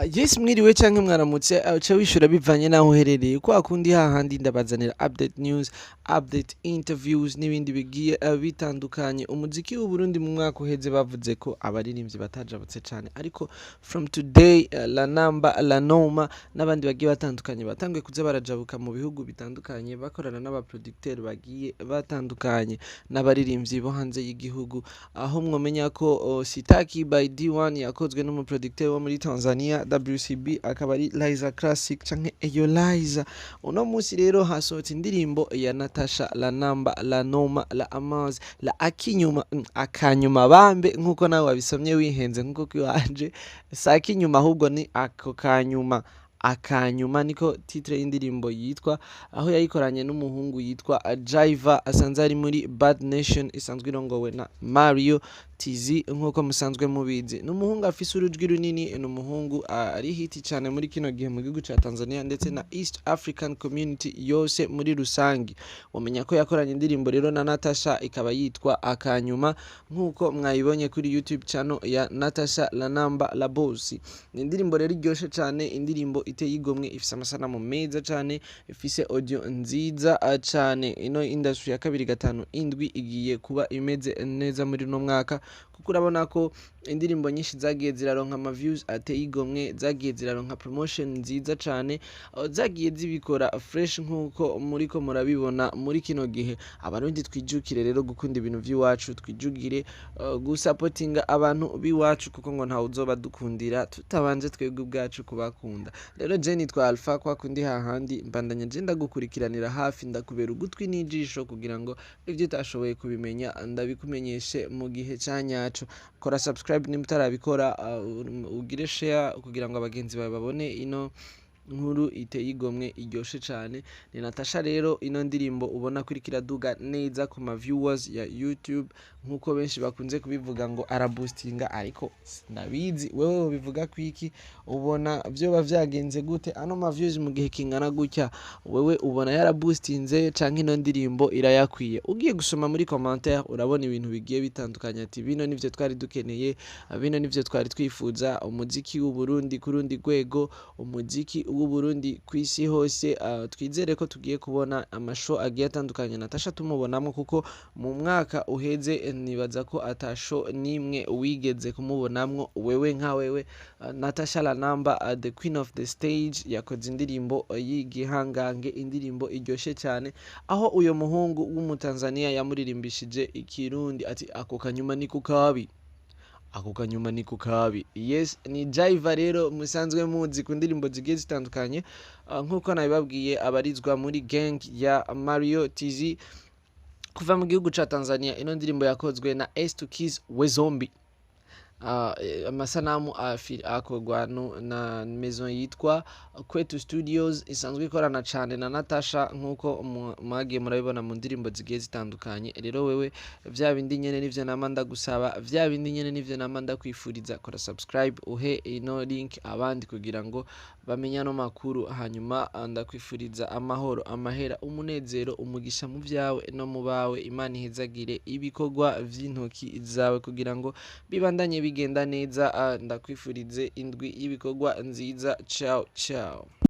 Yes, mwiriwe canke mwaramutse, uca wishura bivanye n'aho uherereye. Kwa kundi hahandi ndabazanira update news, update interviews n'ibindi bigiye bitandukanye. Umuziki w'Uburundi mu mwaka uheze bavuze ko abaririmbyi batajabutse cane, ariko from today la namba la noma n'abandi bagiye batandukanye batanguye kuza barajabuka mu bihugu bitandukanye, bakorana n'abaproducteur bagiye batandukanye n'abaririmbyi bo hanze y'igihugu, aho mwomenya ko Sitaki by D1 yakozwe n'umuproducteur wo muri Tanzania WCB, akaba ari Liza Classic canke Eyo Liza. Uno munsi rero hasohotse indirimbo ya Natasha la namba la noma la amazi la akinyuma, akanyuma bambe, nkuko nawe wabisomye wihenze nkuko kiwanje si akinyuma, ahubwo ni ako kanyuma. Akanyuma niko titre y'indirimbo yitwa, aho yayikoranye n'umuhungu yitwa Jaiva, asanzwe ari muri Bad Nation isanzwe irongowe na Mario TZ. Nkuko musanzwe mubizi, ni umuhungu afise urujwi runini, ni umuhungu ari hit cyane muri kino gihe mu gihugu ca Tanzania ndetse na East African Community yose muri rusangi. Wamenya ko yakoranye indirimbo rero na Natasha, ikaba yitwa Akanyuma, nkuko mwayibonye kuri YouTube channel ya Natasha la namba la boss. Ni indirimbo rero iryoshe cyane, indirimbo iteye igomwe, ifise amasanamu meza cyane, ifise audio nziza cane. Ino industry ya 257 igiye kuba imeze neza muri uno mwaka, kuko urabona ko indirimbo nyinshi zagiye ziraronka ama views ateye igomwe, zagiye ziraronka promotion nziza cane, zagiye zibikora fresh nkuko muriko murabibona muri kino gihe. Abarundi twijukire rero gukunda ibintu vy'iwacu, twijugire gusapotinga abantu b'iwacu, kuko ngo ntawe uzoba dukundira tutabanje twebwe ubwacu kubakunda. Rero je nitwa Alpha, kwa kundi hahandi mbandanya je ndagukurikiranira hafi, ndakubera ugutwi n'ijisho kugira ngo ivyo utashoboye kubimenya ndabikumenyeshe mu gihe ca nyaco. Kora subscribe nimba utarabikora, ugire share kugira ngo abagenzi bawe babone ino nkuru iteye igomwe, iryoshe cane. Ni Natasha rero, ino ndirimbo ubona ko iriko iraduga neza ku ma viewers ya YouTube, nkuko benshi bakunze kubivuga ngo araboostinga, ariko ndabizi wewe ubivuga kwiki? Ubona vyoba vyagenze gute ano ma views mu gihe kingana gutya? Wewe ubona yaraboostinze canke ino ndirimbo irayakwiye? Ugiye gusoma muri commentaire urabona ibintu bigiye bitandukanye, ati bino nivyo twari dukeneye, bino nivyo twari twifuza, umuziki w'Uburundi ku rundi rwego, umuziki w'Uburundi kw'isi hose. Twizere ko tugiye kubona amashow agiye atandukanye Natasha tumubonamwo, kuko mu mwaka uheze nibaza ko ata show nimwe wigeze kumubonamwo wewe nka wewe. Natasha la namba, the queen of the stage, yakoze indirimbo y'igihangange, indirimbo iryoshe cyane, aho uyo muhungu w'Umutanzania yamuririmbishije ikirundi ati ako kanyuma niko kabi, ako kanyuma niko kabi. Yes, ni Jaiva rero musanzwe muzi ku ndirimbo zigiye zitandukanye, nkuko nabibabwiye, abarizwa muri gang ya Mario TZ kuva mu gihugu ca Tanzania. Ino ndirimbo yakozwe na S2 Keys Wezombi, amasanamu akorwa na maison yitwa Kwetu Studios, isanzwe ikorana cane na Natasha, nkuko mwagiye murabibona mu ndirimbo zigiye zitandukanye. Rero wewe vya bindi nyene nivyo nama ndagusaba, vya bindi nyene nivyo nama ndakwifuriza: kora subscribe, uhe ino link abandi kugira ngo bamenye ano makuru. Hanyuma ndakwifuriza amahoro, amahera, umunezero, umugisha mu vyawe no mu bawe. Imana ihezagire ibikorwa vy'intoki zawe kugira ngo bibandanye bigenda neza. Ndakwifurize indwi y'ibikorwa nziza. Ciao ciao.